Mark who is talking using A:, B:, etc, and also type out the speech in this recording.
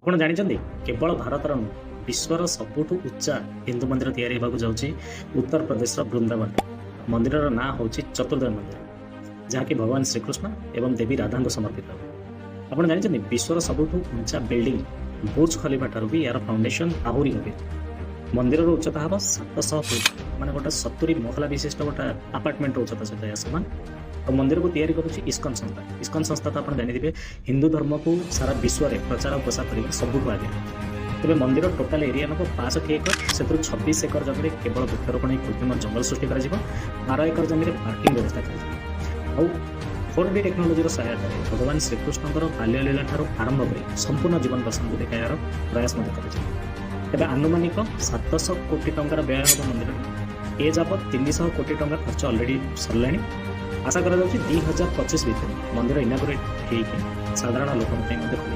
A: ଆପଣ ଜାଣିଛନ୍ତି, କେବଳ ଭାରତର ନୁହେଁ, ବିଶ୍ୱର ସବୁଠୁ ଉଚ୍ଚା ହିନ୍ଦୁ ମନ୍ଦିର ତିଆରି ହେବାକୁ ଯାଉଛି ଉତ୍ତରପ୍ରଦେଶର ବୃନ୍ଦାବନରେ। ମନ୍ଦିରର ନାଁ ହେଉଛି ଚତୁର୍ଦ୍ଧା ମନ୍ଦିର, ଯାହାକି ଭଗବାନ ଶ୍ରୀକୃଷ୍ଣ ଏବଂ ଦେବୀ ରାଧାଙ୍କୁ ସମର୍ପିତ ହେବ। ଆପଣ ଜାଣିଛନ୍ତି, ବିଶ୍ୱର ସବୁଠୁ ଉଞ୍ଚା ବିଲ୍ଡିଂ ବୁର୍ଜ ଖଲିଫା ଠାରୁ ବି ଏହାର ଫାଉଣ୍ଡେସନ ଆହୁରି ଗଭୀର। ମନ୍ଦିରର ଉଚ୍ଚତା ହେବ 700 ଫୁଟ, ମାନେ ଗୋଟେ 70 ମହଲା ବିଶିଷ୍ଟ ଗୋଟେ ଆପାର୍ଟମେଣ୍ଟର ଉଚ୍ଚତା ସହିତ ଏହା ସମାନ। ଆଉ ମନ୍ଦିରକୁ ତିଆରି କରୁଛି ଇସ୍କନ ସଂସ୍ଥା। ଇସ୍କନ ସଂସ୍ଥା ତ ଆପଣ ଜାଣିଥିବେ, ହିନ୍ଦୁ ଧର୍ମକୁ ସାରା ବିଶ୍ୱରେ ପ୍ରଚାର ଓ ପ୍ରସାର କରିବା ସବୁଠୁ ଆଗରେ। ତେବେ ମନ୍ଦିର ଟୋଟାଲ ଏରିଆ ନେବ 62 ଏକର। ସେଥିରୁ 26 ଏକର ଜମିରେ କେବଳ ବୃକ୍ଷରୋପଣ ହେଇ କୃତ୍ରିମ ଜଙ୍ଗଲ ସୃଷ୍ଟି କରାଯିବ। 12 ଏକର ଜମିରେ ପାର୍କିଂ ବ୍ୟବସ୍ଥା କରାଯିବ। ଆଉ 4D ଟେକ୍ନୋଲୋଜିର ସହାୟତାରେ ଭଗବାନ ଶ୍ରୀକୃଷ୍ଣଙ୍କର ବାଲ୍ୟଲୀଳା ଠାରୁ ଆରମ୍ଭ କରି ସମ୍ପୂର୍ଣ୍ଣ ଜୀବନ ପ୍ରସଙ୍ଗକୁ ଦେଖାଇବାର ପ୍ରୟାସ ମଧ୍ୟ କରାଯିବ। ତେବେ ଆନୁମାନିକ 700 କୋଟି ଟଙ୍କାର ବ୍ୟୟ ହେବ ମନ୍ଦିରରେ। ଏ ଯାବତ୍ 300 କୋଟି ଟଙ୍କା ଖର୍ଚ୍ଚ ଅଲରେଡି ସରିଲାଣି। ଆଶା କରାଯାଉଛି, 2025 ଭିତରେ ମନ୍ଦିର ଇନାଗୁରେଟ୍ ହେଇକି ସାଧାରଣ ଲୋକଙ୍କ ପାଇଁ ମଧ୍ୟ ଖୋଲିଯିବ।